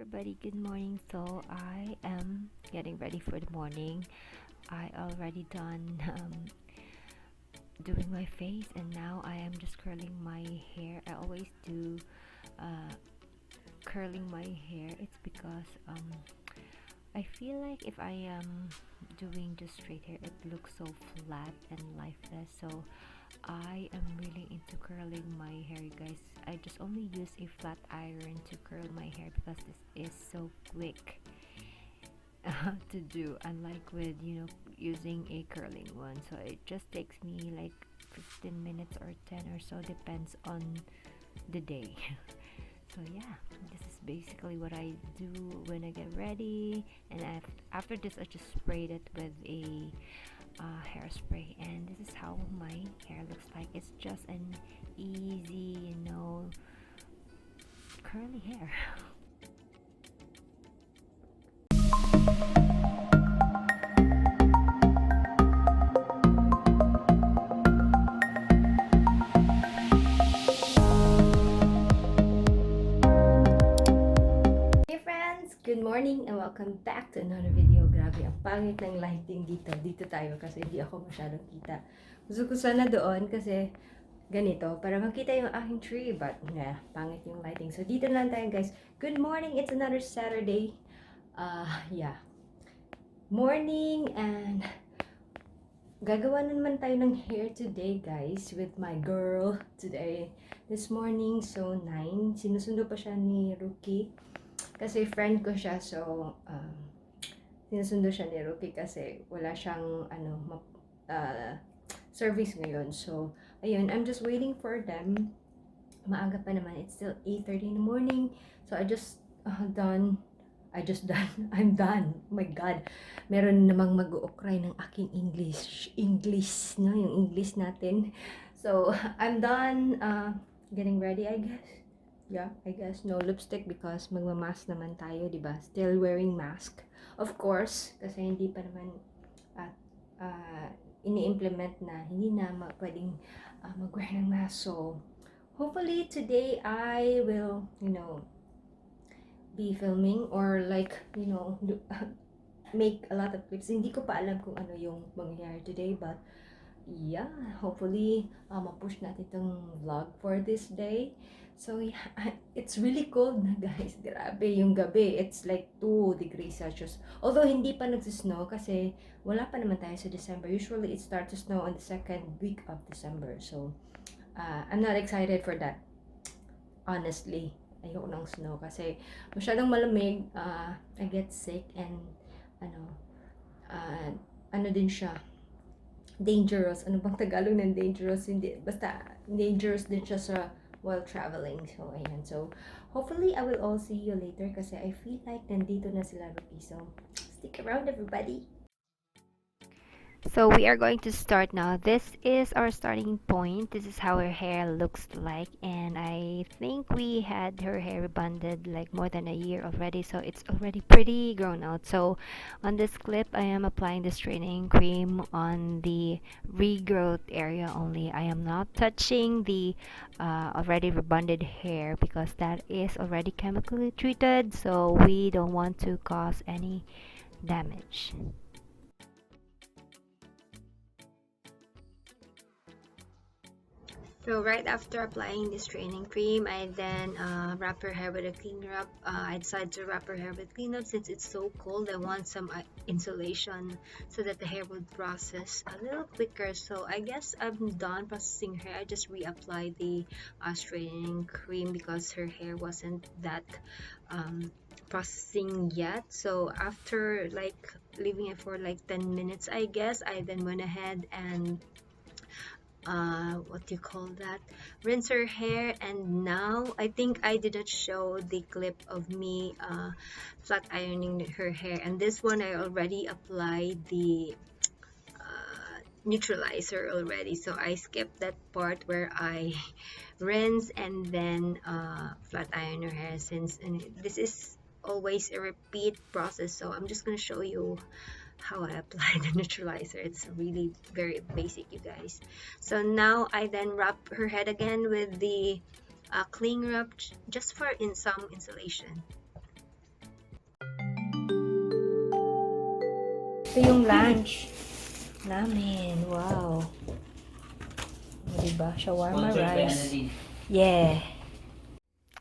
Everybody, good morning. So I am getting ready for the morning. I already done doing my face, and now I am just curling my hair. I always do curling my hair. It's because I feel like if I am doing just straight hair, it looks so flat and lifeless. So I am really into curling my hair, you guys. I just only use a flat iron to curl my hair because this is so quick to do, unlike with using a curling one. So it just takes me like 15 minutes or 10 or so, depends on the day. So yeah, this is basically what I do when I get ready, and after this I just sprayed it with a hairspray, and this is how my hair looks like. It's just an easy, curly hair. Hey friends! Good morning and welcome back to another video. Grabe, ang pangit ng lighting dito. Dito tayo kasi hindi ako masyadong kita. Gusto ko sana doon kasi ganito, para makita yung aking tree, but yeah, pangit yung lighting. So dito lang tayo, guys. Good morning! It's another Saturday. Yeah. Morning, and gagawa na naman tayo ng hair today, guys, with my girl today. This morning, so 9. Sinusundo pa siya ni Rookie. Kasi friend ko siya, so sinusundo siya ni Rookie kasi wala siyang service ngayon. So ayun, I'm just waiting for them. Maaga pa naman, it's still 8:30 in the morning. So I'm done. I'm done. Oh my god, meron namang mag-uukray ng aking English, no, yung English natin. So I'm done getting ready, I guess. Yeah, I guess no lipstick because magmamask naman tayo, diba? Still wearing mask, of course, kasi hindi pa naman ini-implement na hindi na pwedeng mag-wear ng mask. So hopefully today I will, be filming or like, make a lot of clips. Hindi ko pa alam kung ano yung mangyayari today, but yeah, hopefully ma-push natin itong vlog for this day. So yeah, it's really cold na, guys. Grabe yung gabi. It's like 2 degrees Celsius. Although hindi pa nagsisnow kasi wala pa naman tayo sa December. Usually it starts to snow on the second week of December. So I'm not excited for that. Honestly, ayoko ng snow kasi masyadong malamig. I get sick and ano din siya, dangerous. Ano bang Tagalog ng dangerous? Hindi, basta dangerous din siya sa while traveling. So ayan, so hopefully I will all see you later kasi I feel like nandito na sila, Rookie. So stick around, everybody. So we are going to start now. This is our starting point. This is how her hair looks like, and I think we had her hair rebonded like more than a year already, so it's already pretty grown out. So on this clip I am applying the straightening cream on the regrowth area only. I am not touching the already rebonded hair because that is already chemically treated, so we don't want to cause any damage. So right after applying this straightening cream, I then wrap her hair with a cleaner up. I decided to wrap her hair with cleanup since it's so cold. I want some insulation so that the hair would process a little quicker. So I guess I'm done processing her hair. I just reapply the straightening cream because her hair wasn't that processing yet. So after like leaving it for like 10 minutes, I guess, I then went ahead and what do you call that, rinse her hair. And now I think I didn't show the clip of me flat ironing her hair, and this one I already applied the neutralizer already, so I skipped that part where I rinse and then flat iron her hair, since this is always a repeat process. So I'm just gonna show you how I apply the neutralizer. It's really very basic, you guys. So now I then wrap her head again with the cling wrap just for some insulation. Ito yung lunch namin. Wow. Diba? Shawarma rice. Yeah.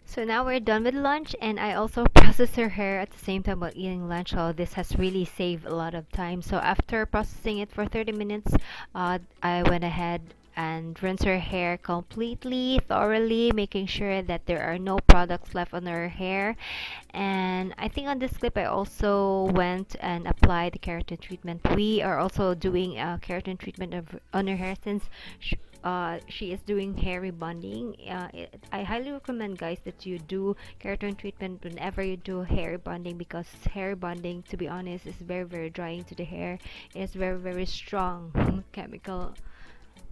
So now we're done with lunch, and I also processed her hair at the same time while eating lunch. So this has really saved a lot of time. So after processing it for 30 minutes, I went ahead and rinsed her hair completely, thoroughly, making sure that there are no products left on her hair. And I think on this clip, I also went and applied the keratin treatment. We are also doing a keratin treatment on her hair since she is doing hair rebonding. I highly recommend, guys, that you do keratin treatment whenever you do hair rebonding, because hair rebonding, to be honest, is very, very drying to the hair. It's very, very strong chemical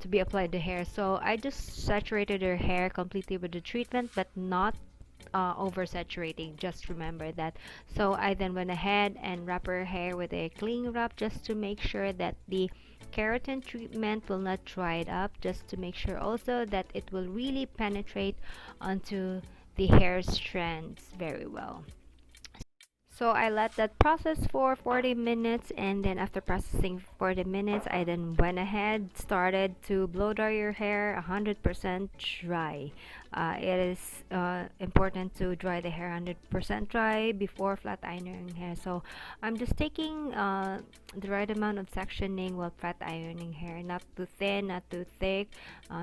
to be applied to hair. So I just saturated her hair completely with the treatment, but not oversaturating. Just remember that. So I then went ahead and wrap her hair with a cling wrap just to make sure that the keratin treatment will not dry it up, just to make sure also that it will really penetrate onto the hair strands very well. So I let that process for 40 minutes, and then after processing 40 minutes, I then went ahead, started to blow dry your hair 100% dry. It is important to dry the hair 100% dry before flat ironing hair. So I'm just taking the right amount of sectioning while flat ironing hair, not too thin, not too thick,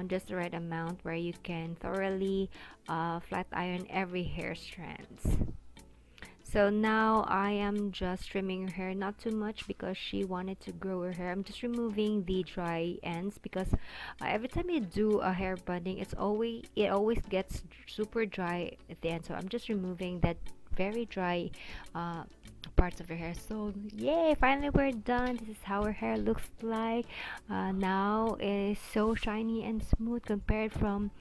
just the right amount where you can thoroughly flat iron every hair strands. So now I am just trimming her hair, not too much because she wanted to grow her hair. I'm just removing the dry ends because every time you do a hair bonding, it always gets super dry at the end. So I'm just removing that very dry parts of her hair. So yay, finally we're done. This is how her hair looks like. Now it is so shiny and smooth compared from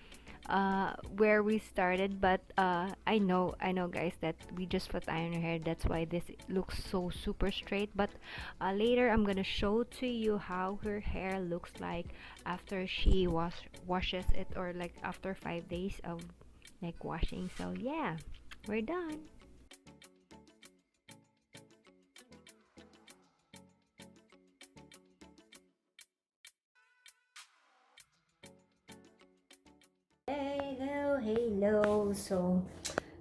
where we started. But I know guys, that we just flat iron her hair, that's why this looks so super straight. But later I'm gonna show to you how her hair looks like after she washes it, or like after 5 days of like washing. So yeah, we're done. Hello, hello. So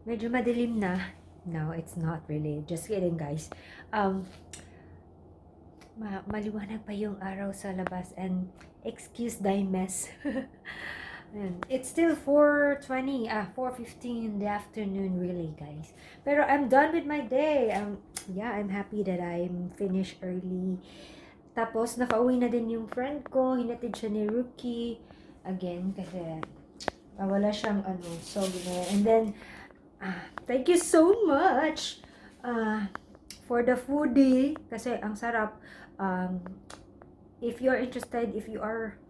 medyo madilim na. No, it's not really. Just kidding, guys. Um, maliwanag pa yung araw sa labas, and excuse the mess. And it's still 4:15 in the afternoon, really, guys. Pero I'm done with my day. Yeah, I'm happy that I'm finished early. Tapos, nakauwi na din yung friend ko. Hinatid siya ni Rookie. Again, kasi wala siyang ano. So, and then, thank you so much for the foodie. Kasi ang sarap. If you're interested, if you are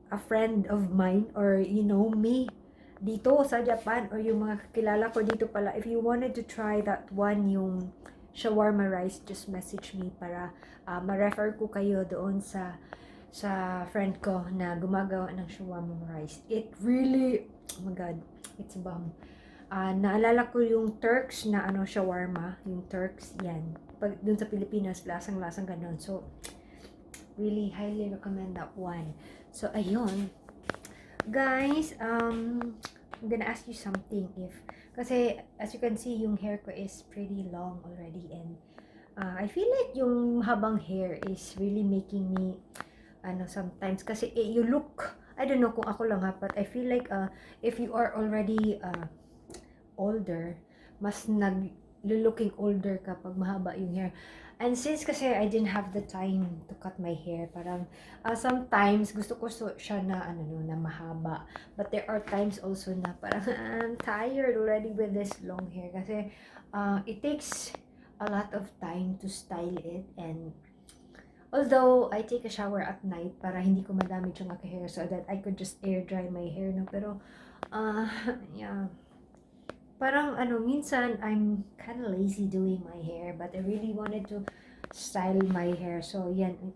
a friend of mine, or you know me dito sa Japan, or yung mga kilala ko dito pala, if you wanted to try that one, yung shawarma rice, just message me para ma-refer ko kayo doon sa friend ko na gumagawa ng shawarma rice. It really, oh my god, it's bomb. Naalala ko yung Turks na ano, shawarma, yung Turks, yan. Pag dun sa Pilipinas, lasang-lasang ganun. So, really highly recommend that one. So, ayun. Guys, I'm gonna ask you something. Kasi, as you can see, yung hair ko is pretty long already, and I feel like yung habang hair is really making me, sometimes, kasi you look, I don't know kung ako lang ha, but I feel like, if you are already, older, mas nag-looking older kapag mahaba yung hair. And since kasi I didn't have the time to cut my hair, parang sometimes gusto ko siya na na mahaba. But there are times also na parang I'm tired already with this long hair kasi it takes a lot of time to style it. And although I take a shower at night para hindi ko madamage yung aking hair, so that I could just air dry my hair, no? Pero yeah, parang minsan I'm kind of lazy doing my hair, but I really wanted to style my hair. So yan, I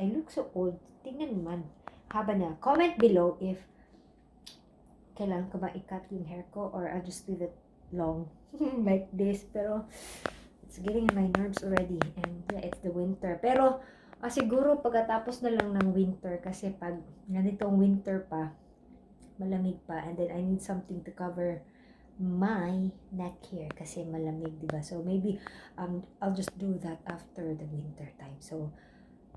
look so old. Tingnan naman, haba na. Comment below if kailangan ko ba i-cut yung hair ko, or I'll just leave it long like this. Pero it's getting on my nerves already. And yeah, it's the winter. Pero siguro pagkatapos na lang ng winter, kasi pag ganitong winter pa, malamig pa, and then I need something to cover my neck here kasi malamig, diba? So maybe I'll just do that after the winter time. So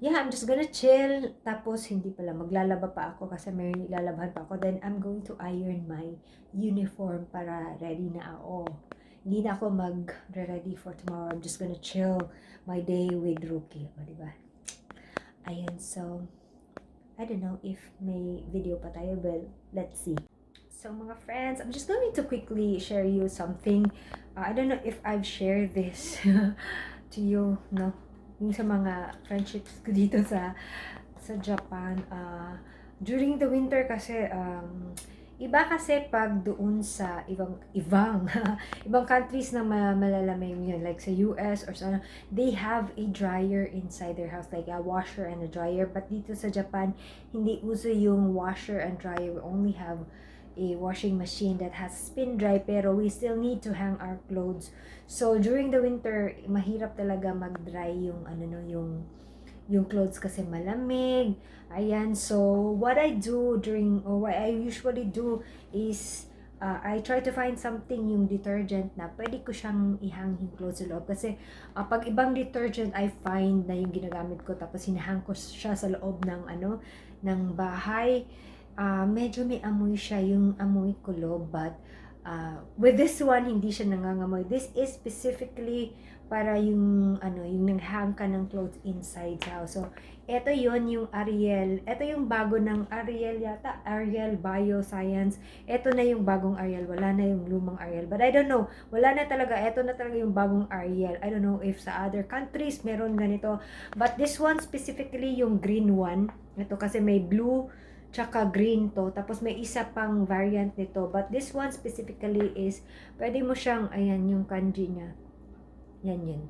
yeah, I'm just gonna chill. Tapos hindi pala, maglalaba pa ako kasi may lalabahan pa ako. Then I'm going to iron my uniform para ready na ako. Hindi na ako mag-ready for tomorrow. I'm just gonna chill my day with Rookie. O, diba? Ayun, so I don't know if may video pa tayo. Well, let's see. So mga friends, I'm just going to quickly share you something. I don't know if I've shared this to you, no? Yung sa mga friendships ko dito sa Japan. During the winter kasi, iba kasi pag doon sa ibang countries na malalamig yun, like sa US or sa they have a dryer inside their house, like a washer and a dryer. But dito sa Japan, hindi uso yung washer and dryer. We only have a washing machine that has spin dry, pero we still need to hang our clothes. So during the winter, mahirap talaga mag-dry yung yung clothes kasi malamig. Ayan, so what I do what I usually do is I try to find something, yung detergent na pwede ko siyang ihang yung clothes sa loob. Kasi pag ibang detergent, I find na yung ginagamit ko, tapos hinahang ko siya sa loob ng bahay, medyo may amoy siya, yung amoy kulob. But with this one, hindi siya nangangamoy. This is specifically para yung yung nanghang ka ng clothes inside the house. So eto yon yung Ariel. Eto yung bago ng Ariel yata, Ariel Bioscience. Eto na yung bagong Ariel, wala na yung lumang Ariel. But I don't know, wala na talaga. Eto na talaga yung bagong Ariel. I don't know if sa other countries meron ganito. But this one specifically, yung green one. Ito kasi may blue tsaka green to. Tapos may isa pang variant nito. But this one specifically is, pwede mo siyang, ayan yung kanji niya. Yan.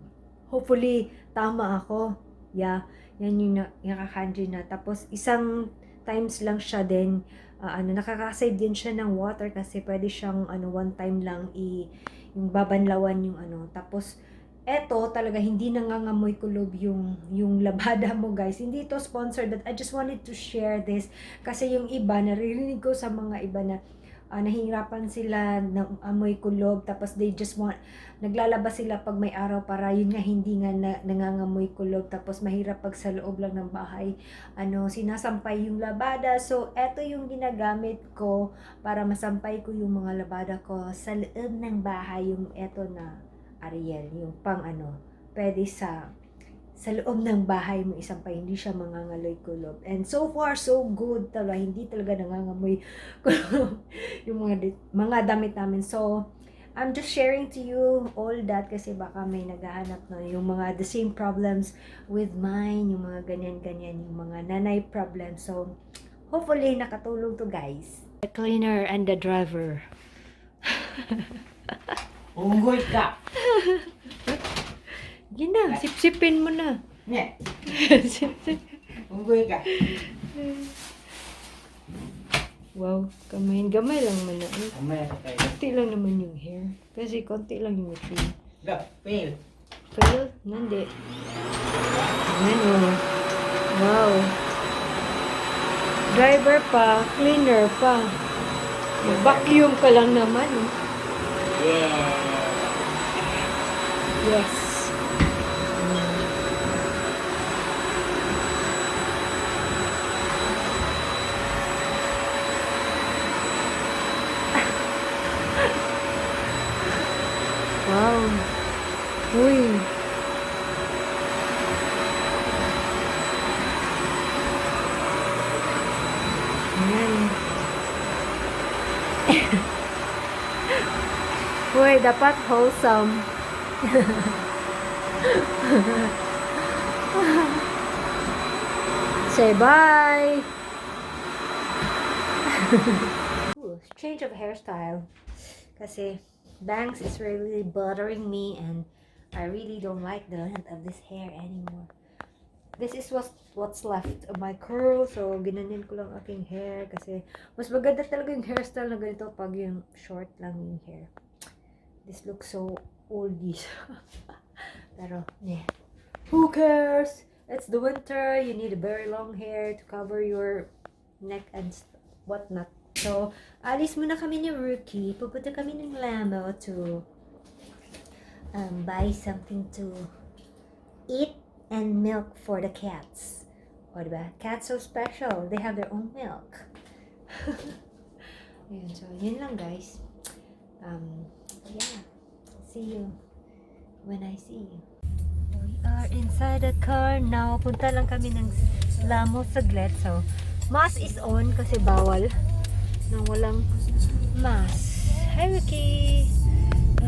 Hopefully, tama ako. Yeah, yan yung nakakanji na. Tapos isang times lang siya din. Nakaka-save din siya ng water kasi pwede siyang one time lang yung babanlawan yung Tapos eto talaga hindi nangangamoy kulob yung labada mo, guys. Hindi ito sponsored, but I just wanted to share this kasi yung iba, naririnig ko sa mga iba na nahihirapan sila ng amoy kulob, tapos they just naglalabas sila pag may araw para yun nga hindi nga nangangamoy kulob, tapos mahirap pag sa loob lang ng bahay sinasampay yung labada. So eto yung ginagamit ko para masampay ko yung mga labada ko sa loob ng bahay, yung eto na Ariel, yung pang pwede sa loob ng bahay mo isampay, hindi siya mangangaloy kulob. And so far, so good talaga, hindi talaga nangangamoy kulob yung mga damit namin. So, I'm just sharing to you all that kasi baka may naghahanap na yung mga the same problems with mine, yung mga ganyan-ganyan, yung mga nanay problems. So, hopefully, nakatulong to, guys. The cleaner and the driver. Unggoy ka. Yun na, sipsipin mo na. Ne, Sipsip. unggoy ka. Wow, gamay lang man na. Amaya ka tayo. Konti lang naman yung hair. Kasi konti lang yung trim. Gapil. Fail? Nandi. Ano? Wow. Driver pa, cleaner pa. Vacuum ka lang naman. Yeah. Yes. Wow. Uy. Ayan. Uy, dapat wholesome. Say bye. Ooh, change of hairstyle. Kasi bangs is really bothering me and I really don't like the length of this hair anymore. This is what's left of my curl. So, ginanyan ko lang aking hair kasi mas maganda talaga yung hairstyle na ganito pag yung short lang yung hair. This looks so oldies. Pero, yeah. Who cares? It's the winter. You need a very long hair to cover your neck and whatnot. So, alis muna kami ni Rookie. Pupunta kami ng Lamo to buy something to eat and milk for the cats. O, diba? Cats so special. They have their own milk. Yun, so, yun lang guys. Yeah. See you when I see you. We are inside the car now. Punta lang kami ng Lamo saglit. So, mask is on kasi bawal nang walang mask. Hi, Ricky!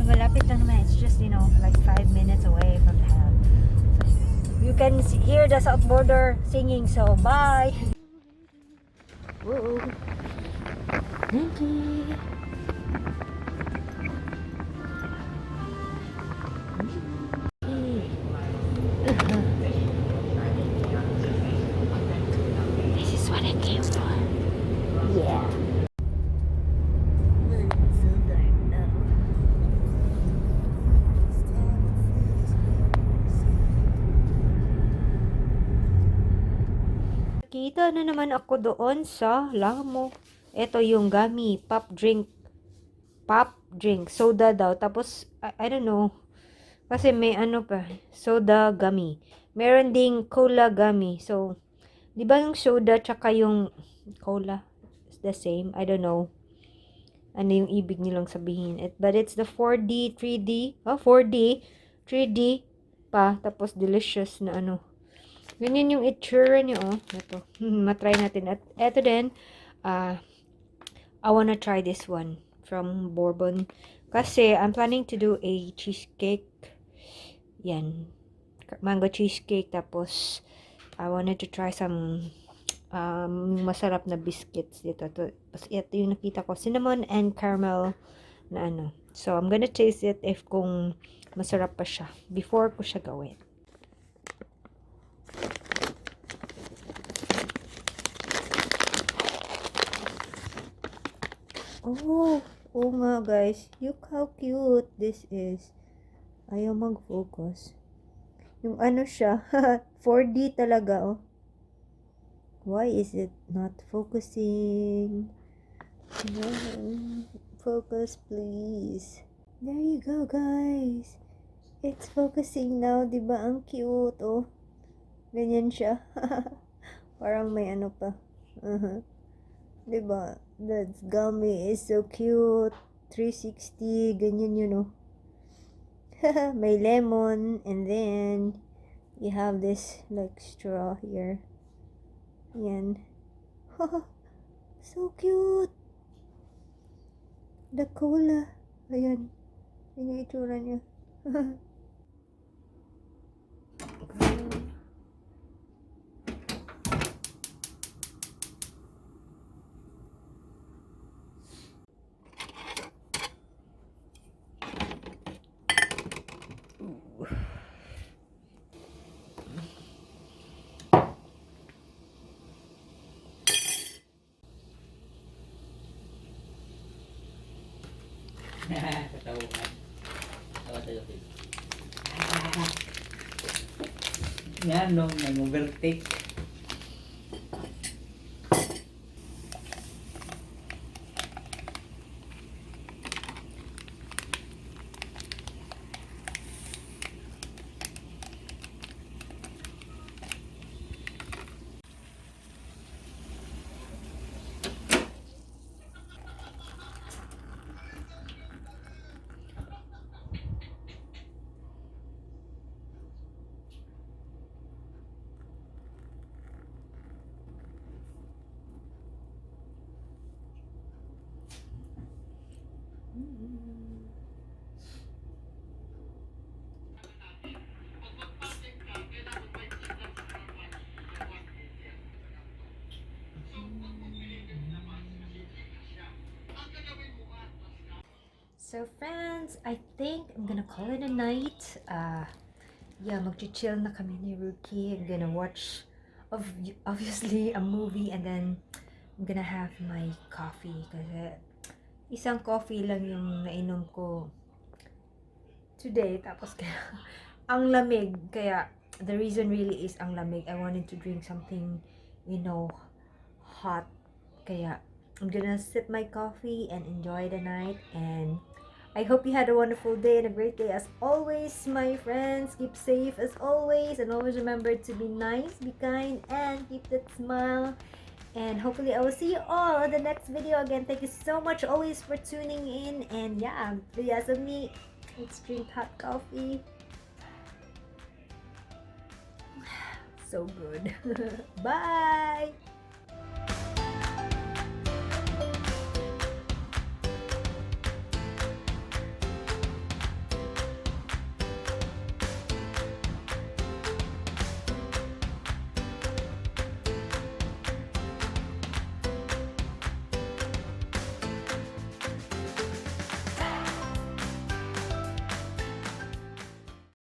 Malapit lang naman. It's just, like 5 minutes away from the house. So, you can hear the Southboarder singing. So, bye! Whoa! Finchy! This is what I came for. Yeah. So dark now. Kita na naman ako doon sa Lamo. Ito yung gummy, pop drink, soda daw. Tapos, I don't know. Kasi may ano pa, soda gummy. Meron ding cola gummy. So, di ba yung soda tsaka yung cola is the same? I don't know. Ano yung ibig nilang sabihin. But it's the 4D, 3D. 4D, 3D pa. Tapos delicious na ano. Ganyan yung itsura niyo, oh. Ito. Matry natin. At eto din, I wanna try this one from Bourbon. Kasi I'm planning to do a cheesecake. Yan. Mango cheesecake. Tapos, I wanted to try some masarap na biscuits dito. Tapos, ito yung nakita ko. Cinnamon and caramel na ano. So, I'm gonna taste it if kung masarap pa siya. Before ko siya gawin. Oh nga guys. Look how cute this is. Ayaw mag-focus. Yung ano siya. 4D talaga, oh. Why is it not focusing? No. Focus, please. There you go, guys. It's focusing now, diba? Ang cute, oh. Ganyan siya. Parang may ano pa. Diba? That gummy is so cute. 360, ganyan yun, oh. May lemon, and then you have this like straw here. Yan. So cute. The cola. Ayan. Yan yung itsura niya. Katawakan. Tawa tayo. Yan, no, nag-overtake. So friends, I think I'm gonna call it a night. Yeah, mag-chill na kami ni Rookie. I'm gonna watch obviously a movie, and then I'm gonna have my coffee kasi isang coffee lang yung nainom ko today. Tapos kaya ang lamig. Kaya, the reason really is ang lamig. I wanted to drink something, hot. Kaya, I'm gonna sip my coffee and enjoy the night. And I hope you had a wonderful day and a great day as always, my friends. Keep safe as always. And always remember to be nice, be kind, and keep that smile. And hopefully I will see you all in the next video. Again, thank you so much always for tuning in. And yeah, yes of me. Let's drink hot coffee. So good. Bye!